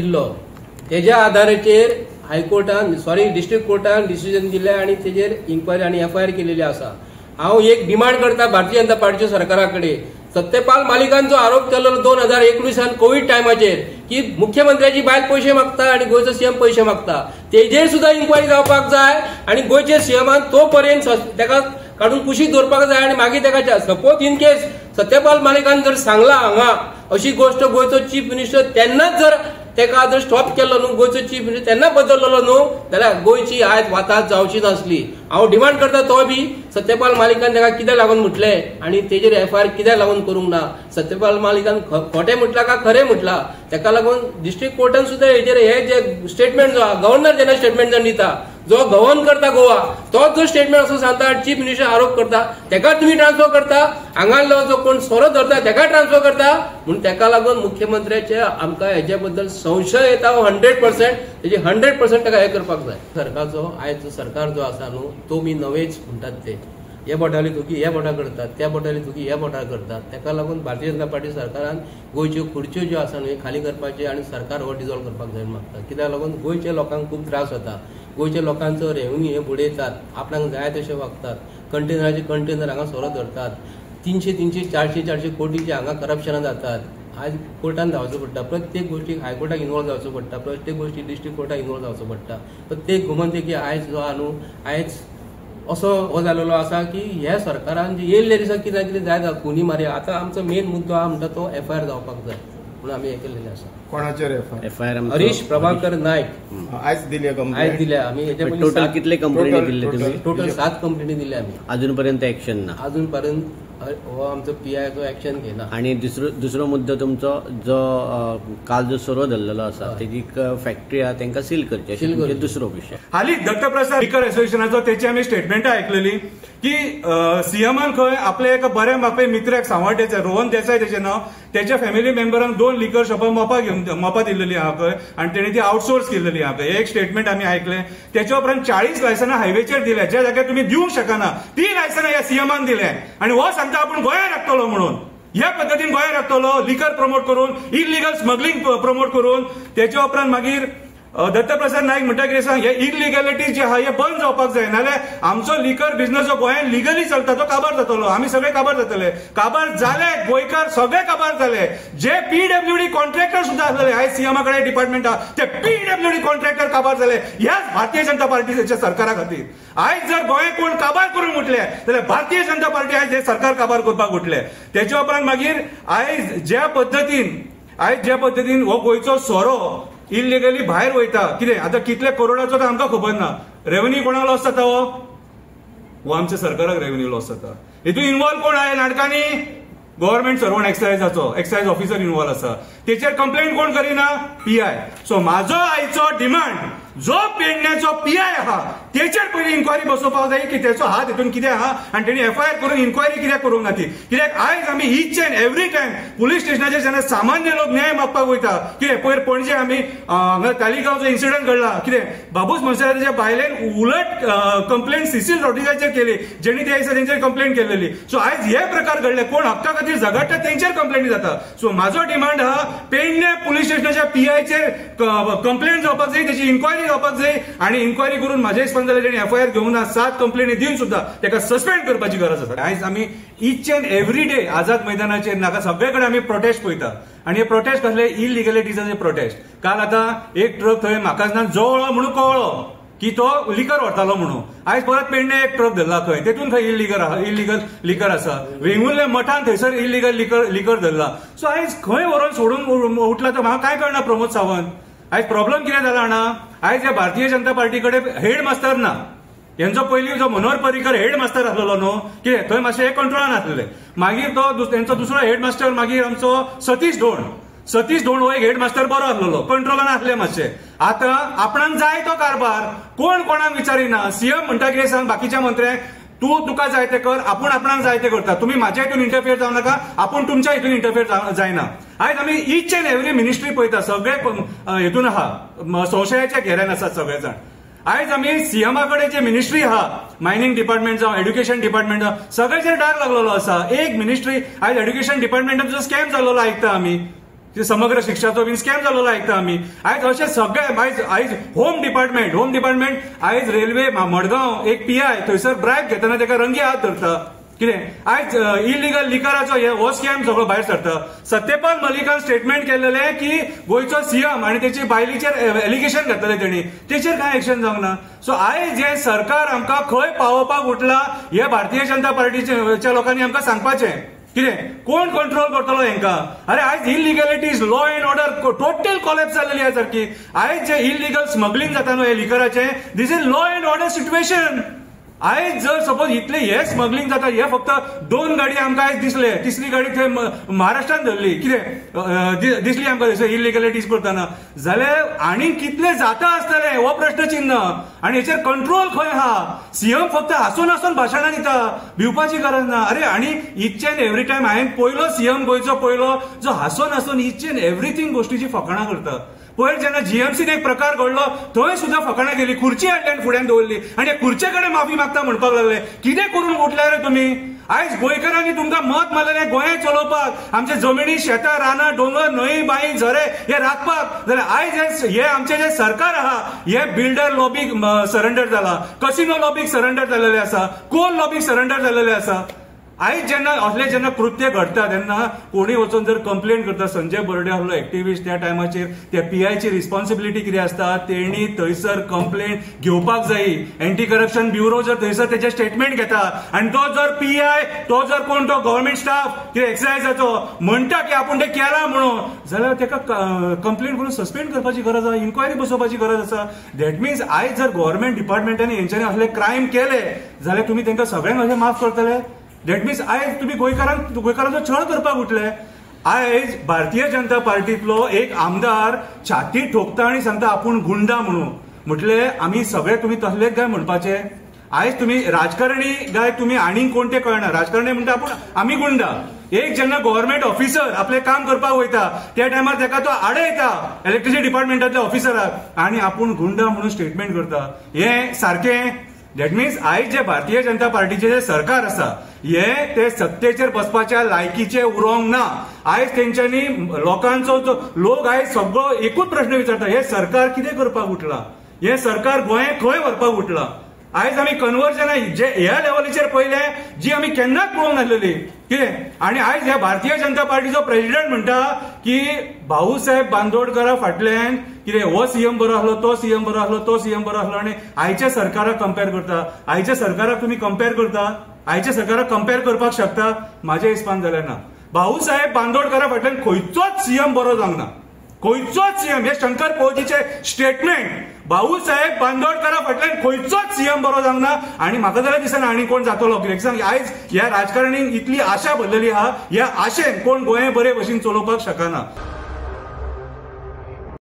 दिल्लो तेज्या आधाराचेर हायकोर्टान sorry district कोर्टान decision दिलें आनी तेजेर इन्क्वायरी आनी एफआयआर केलेली आसा. हांव एक डिमांड करता भारतीय जनता पार्टीच्या सरकारा कडेन, सत्यपाल मालिकान जो आरोप केल्लो 2019 कोवीड टायमाचेर की मुख्यमंत्र्याची बायल पयशे मागता आनी गोंयचो सीएम पयशे मागता, तेजेर सुद्दां इन्क्वायरी जावपाक जाय आनी गोंयचे सीएमान तो पर्यंत ताका काडून कुशीक दवरपाक जाय आनी मागीर ताका सपोज इन केस सत्यपाल मालिकान जर सांगला हांगा अशी गोश्ट गोंयचो चीफ मिनिस्टर तेन्नाच जर ताका जर स्टॉप केलो न्हू, गोंयचो चीफ मिनिस्टर तेन्ना बदललो न्हू जाल्यार गोंयची आयज वाताहत जावची नासली. हांव डिमांड करता तो बी सत्यपाल मालिकान ताका कित्याक लागून म्हटलें आनी तेजेर एफआयआर कित्याक लागून करूंक ना, सत्यपाल मालिकान खोटें म्हटलां काय खरें म्हटलां, ताका लागून डिस्ट्रिक्ट कोर्टान सुद्दां हेजेर हे जे स्टेटमेंट जो गव्हर्नर जेन्ना स्टेटमेंट जर दिता, जो गव्हर्न करता गोवा तोच जो स्टेटमेंट असो सांगता, चीफ मिनिस्टर आरोप करता ताका तुमी ट्रान्सफर करता, हांगासलो जो कोण सोरो धरता ताका ट्रान्सफर करता, म्हणून ताका लागून मुख्यमंत्र्याचे आमकां हेजे बद्दल संशय येता 100%, तेजे 100% ताका हें करपाक जाय. सरकारचो आयज सरकार जो आसा न्हू तो मी नवेच म्हणटात ते हे बोटाली थुकी हे बोटां करतात, त्या बोटाली थुकी हे बोटां करतात, ताका लागून भारतीय जनता पार्टी सरकारान गोंयच्यो खुर्च्यो ज्यो आसा न्हू खाली करपाचे आनी सरकार हो डिजॉल्व करपाक जाय मागता. कित्याक लागून गोंयच्या लोकांक खूब त्रास जाता, गोंयच्या लोकांचो रेवन्यू हे बुडयतात, आपणाक जाय तशे वागतात, कंटेनराचे कंटेनर हांगा सोरो धरतात, 300-300, 400-400 कोटीचे हांगा करप्शनां जातात. आज कोर्टान धांवचो पडटा, प्रत्येक गोश्टीक हायकोर्टाक इनवॉल्व जावचो पडटा, प्रत्येक गोश्टीक डिस्ट्रिक्ट कोर्टाक इनवॉल्व जावचो पडटा. प्रत्येक गोमंतकी आयज जो आहा न्हू आयज असो हो जालेलो आसा की ह्या सरकारान जे येयल्ले दिसा कितें कितें जायत खुनी मारया. आतां आमचो मेन मुद्दो आहा म्हणटा तो एफआयआर जावपाक जाय म्हणून आमी हें केल्लें आसा. कोणाचेर एफआयआर? हरीश प्रभाकर नायक. आयज दिल्या कंप्लेंट? आयज दिल्या आमी. हेच्या पयलीं टोटल कितले कंप्लेंटी दिल्ले तुमी? टोटल 7 कंप्लेंटी दिल्या आमी. अजून पर्यंत एक्शन ना? अजून पर्यंत हो आमचो पीआयचो एक्शन घेना. आनी दुसरो मुद्दो तुमचो जो काल जो सोरो धरलेलो आसा तेजी फॅक्टरी आहा तांकां सील करची, सील करची दुसरो विशय. हालींच दत्तप्रसाद लिकर एसोसिएशनाचो तेची आमी स्टेटमेंटां आयकलेली की सीएमान खंय आपल्या एका बऱ्या मापे मित्राक सांवड्डेचे रोहन देसाय तेचें नांव, तेच्या फॅमिली मेंबरांक 2 लिकर शॉपां मोपा घेवन मोपा दिल्लेली आहा खंय आनी तेणी ती आउटसोर्स केल्लेली आहा खंय. एक स्टेटमेंट आमी आयकलें. तेच्या उपरांत 40 लायसनां हायवेचेर दिल्या, ज्या जाग्यार तुमी दिवंक शकना ती लायसनां ह्या सीएमान दिल्या आनी हो सांगता आपूण गोंया राखतलो म्हणून. ह्या पद्दतीन गोंया राखतलो लिकर प्रमोट करून, इलिगल स्मगलिंग प्रमोट करून. तेच्या उपरांत मागीर दत्तप्रसाद नायक म्हणटा कितें सांग, हे इलिगॅलिटी जे आहा हे बंद जावपाक जाय, नाल्यार आमचो लिकर बिझनस जो गोंयांत लिगली चलता तो काबार जातलो, आमी सगळे काबार जातले. काबार जाले गोंयकार सगळे काबार जाले. जे पीडब्ल्यूडी कॉन्ट्रॅक्टर सुद्दां आसलेले आयज सीएमा कडेन डिपार्टमेंट आहा ते पीडब्ल्यूडी कॉन्ट्रॅक्टर काबार जाले ह्याच भारतीय जनता पार्टीच्या सरकारा खातीर. आयज जर गोंय कोण काबार करूंक उठले जाल्यार भारतीय जनता पार्टी आयज हे सरकार काबार करपाक उठले. तेच्या उपरांत मागीर आयज ज्या पद्दतीन हो गोंयचो सोरो इलिगली भायर वयता, कितें आतां कितले करोडाचो तो आमकां खबर ना. रेवन्यू कोणाक लॉस जाता? हो आमच्या सरकाराक रेवन्यू लॉस जाता. हितून इनवॉल्व कोण आहे नाटकांनी? गव्हर्मेंट सर्वंट एक्सायजाचो एक्सायज ऑफिसर इनवॉल्व आसा. तेचेर कंप्लेंट कोण करिना? पीआय. सो म्हाजो आयचो डिमांड जो पेडण्याचो पीआय आहा तेचेर पयलीं इन्क्वायरी बसोवपाक जाय की तेचो हात हितून कितें आहा आनी तेणी एफआयआर करून इन्क्वायरी कित्याक करूंक ना ती. कित्याक आयज आमी each and every time police स्टेशनाचेर जेन्ना सामान्य लोक न्याय मागपाक वयता, कितें पयर पणजे आमी हांगा तालिगांवचो इन्सिडंट घडला, कितें बाबूस मनशाच्या बायलेन उलट कंप्लेंट सिसील रॉड्रिगाचेर केली जेणी त्या दिसा तेंचेर कंप्लेंट केलेली. सो आयज हे प्रकार घडले, कोण हक्का खातीर झगडटा तेंचेर कंप्लेंटी जाता. सो म्हाजो डिमांड आहा पेडणे पुलीस स्टेशनाच्या पीआयचेर कंप्लेंट जावपाक जाय, तेची इन्क्वायरी जावपाक जाय आनी इन्क्वायरी करून म्हाज्या हिसपान जाल्यार तेणी एफआयआर घेवंक ना, 7 कंप्लेनी दिवन सुद्दां तेका सस्पेंड करपाची गरज आसा. आयज आमी each and every day Azad मैदानाचेर नाका सगळे कडेन आमी प्रोटेस्ट पळयता आनी हे प्रोटेस्ट कसले? इलिगॅलिटीजाचे प्रोटेस्ट. काल आतां एक ट्रक थंय म्हाकाच ना जवळो म्हणून कळ्ळो की तो लिकर व्हरतालो म्हणून. आयज परत पेडणे एक ट्रक धरला खंय, तेतून खंय इलिगल लिकर आसा. वेंगुर्ले मठान थंयसर इलिगल लिकर धरला. सो आयज खंय व्हरोन सोडून उठला तो म्हाका कांय कळना प्रमोद सावंत. आयज प्रॉब्लम कितें जाला जाणा, आयज ह्या भारतीय जनता पार्टी कडेन हेड मास्तर ना. हेंचो पयलीं जो मनोहर पर्रीकर हेड मास्तर आसलेलो न्हू, कितें थंय मातशें हे कंट्रोलान आसलेले. मागीर तो तेंचो दुसरो हेड मास्टर मागीर आमचो सतीश धोंड, सतीश धोंड हो एक हेड मास्टर बरो आसलेलो, कंट्रोलान आसले मातशे. आतां आपणाक जाय तो कारभार कोण कोणाक विचारिना. सीएम म्हणटा कितें सांग बाकीच्या मंत्र्यांक, तूं तुका जाय तें कर, आपूण आपणाक जाय तें करता, तुमी म्हाज्या हितून इंटरफियर जावं नाका, आपूण तुमच्या हितून इंटरफियर जायना. आयज आमी इच एंड एवरी मिनिस्ट्री पळयता सगळे हितून आहा, संशयाच्या घेऱ्यान आसात सगळे जाण. आयज आमी सीएमा कडेन जे मिनिस्ट्री आहा, मायनिंग डिपार्टमेंट जावं एड्युकेशन डिपार्टमेंट जावं, सगळ्याचेर डाग लागलेलो आसा. एक मिनिस्ट्री आयज एड्युकेशन डिपार्टमेंटाचो स्कॅम जाल्लो आयकता आमी. समग्र शिक्षाचो बीन स्कॅम जाल्लो आयकता आमी. आयज अशें सगळे आयज आयज होम डिपार्टमेंट आयज रेल्वे मडगांव एक पीआय थंयसर ब्रायब घेतना ताका रंगी हात धरता. कितें आयज इलिगल लिकराचो हो स्कॅम सगळो भायर सरता. सत्यपाल मलिकान स्टेटमेंट केलेलें की गोंयचो सीएम आनी तेची बायलीचेर एलिगेशन घातलेलें तेणी, तेचेर कांय एक्शन जावंक ना. सो आयज हें सरकार आमकां खंय पावोवपाक उठला हे भारतीय जनता पार्टीच्या लोकांनी आमकां सांगपाचें. कितें कोण कंट्रोल करतलो हेंकां? अरे आयज illegalities, law and order total collapse जाल्लेली आहा सारकी. आयज जे इलिगल स्मगलिंग जाता न्हू हे लिकराचें, this is law and order situation. आयज जर सपोज इतले हे स्मगलिंग जाता, हे फक्त 2 गाडी आमकां आयज दिसले, तिसरी गाडी थंय महाराष्ट्रान धरली, कितें दिसली आमकां थंयसर इलिगलिटीज करतना, जाल्यार आनी कितले जाता आसतले हो प्रश्न चिन्ह. आनी हेचेर कंट्रोल खंय आहा? सीएम फक्त हांसून हांसून भाशणां दिता, भिवपाची गरज ना. अरे आनी इच एंड एवरी टायम हांवें पयलो सीएम गोंयचो पयलो जो हांसून हांसून इच एंड एवरीथींग गोश्टीची फकाणां करता. पयर जेन्ना जीएमसीन एक प्रकार घडलो थंय सुद्दां फकाणां केली, खुर्ची हाडली आनी फुड्यान दवरली आनी खुर्चे कडेन माफी मागता म्हणपाक लागले. कितें करून उठले रे तुमी? आयज गोंयकारांनी तुमकां मत मारलेलें गोंय चलोवपाक, आमचे जमिनी, शेतां, रानां, दोंगर, न्हंय, बांय, झरे हे राखपाक, जाल्यार आयज हे आमचें जें सरकार आहा हे बिल्डर लॉबीक सरेंडर जाला, कसिनो लॉबीक सरेंडर जाल्लेलें आसा, कोल लॉबीक सरेंडर जाल्लेलें आसा. आयज जेन्ना असले जेन्ना कृत्य घडटा तेन्ना कोणी वचून जर कंप्लेन करता, संजय बर्डे आहलो एक्टिविस्ट त्या टायमाचेर, त्या पीआयची रिस्पॉन्सिबिलिटी कितें आसता, तेणी थंयसर कंप्लेन घेवपाक जायी. एंटी करप्शन ब्युरो जर थंयसर तेजें स्टेटमेंट घेता आनी तो जर पीआय, तो जर कोण तो गव्हर्मेंट स्टाफ कितें एक्सायजाचो म्हणटा की आपूण तें केलां म्हणून, जाल्यार ताका कंप्लेन करून सस्पेंड करपाची गरज आसा, इन्क्वायरी बसोवपाची गरज आसा. That means आयज जर गव्हर्मेंट डिपार्टमेंटांनी हेंच्यांनी असले क्रायम केले जाल्यार तुमी तांकां सगळ्यांक अशें माफ करतले? That means आयज तुमी गोंयकारांचो छळ करपाक उठले. आयज भारतीय जनता पार्टीतलो एक आमदार छाती ठोकता आनी सांगता आपूण गुंडा म्हणून, म्हटले आमी सगळे तुमी तसलेच काय म्हणपाचे? आयज तुमी राजकारणी काय तुमी आनीक कोण ते कळना. राजकारणी म्हणटा आपूण आमी गुंडा. एक जेन्ना गव्हर्मेंट ऑफिसर आपलें काम करपाक वयता त्या टायमार ताका तो आडयता इलेक्ट्रिसिटी डिपार्टमेंटांतल्या ऑफिसराक आनी आपूण गुंडा म्हणून स्टेटमेंट करता, हें सारकें? That means आयज जे भारतीय जनता पार्टीचे जे सरकार आसा हे ते सत्तेचेर बसपाच्या लायकीचे उरोंक ना. आयज तेंच्यांनी लोकांचो जो लोक आयज सगळो एकूच प्रश्न विचारता, हे सरकार कितें करपाक उठलां, हे सरकार गोंय खंय व्हरपाक उठलां? आयज आमी कन्वर्जनां जे ह्या लेवलीचेर पळयलें जी आमी केन्नाच पळोवंक नासलेली कितें. आनी आयज ह्या भारतीय जनता पार्टीचो प्रेसिडेंट म्हणटा की भाऊसाहेब बांदोडकरा फाटल्यान कितें हो सीएम बरो आसलो, तो सीएम बरो आसलो, तो सीएम बरो आसलो, आनी आयच्या सरकाराक कंपेर करता. आयच्या सरकाराक तुमी कंपेर करता? आयच्या सरकाराक कंपेर करपाक शकता? म्हाज्या हिसपान जाल्यार ना. भाऊसाहेब बांदोडकरा फाटल्यान खंयचोच सीएम बरो जावंक ना, खंयचोच सीएम. हे शंकर पवजीचे स्टेटमेंट, भाऊसाहेब बांदोडकरा फाटल्यान खंयचोच सीएम बरो जावंक ना. आनी म्हाका जाल्यार दिसना आनी कोण जातलो. कित्याक सांग, आयज ह्या राजकारणींक इतली आशा भरलेली आहा, ह्या आशेन कोण गोंय बरे भशेन चलोवपाक शकना.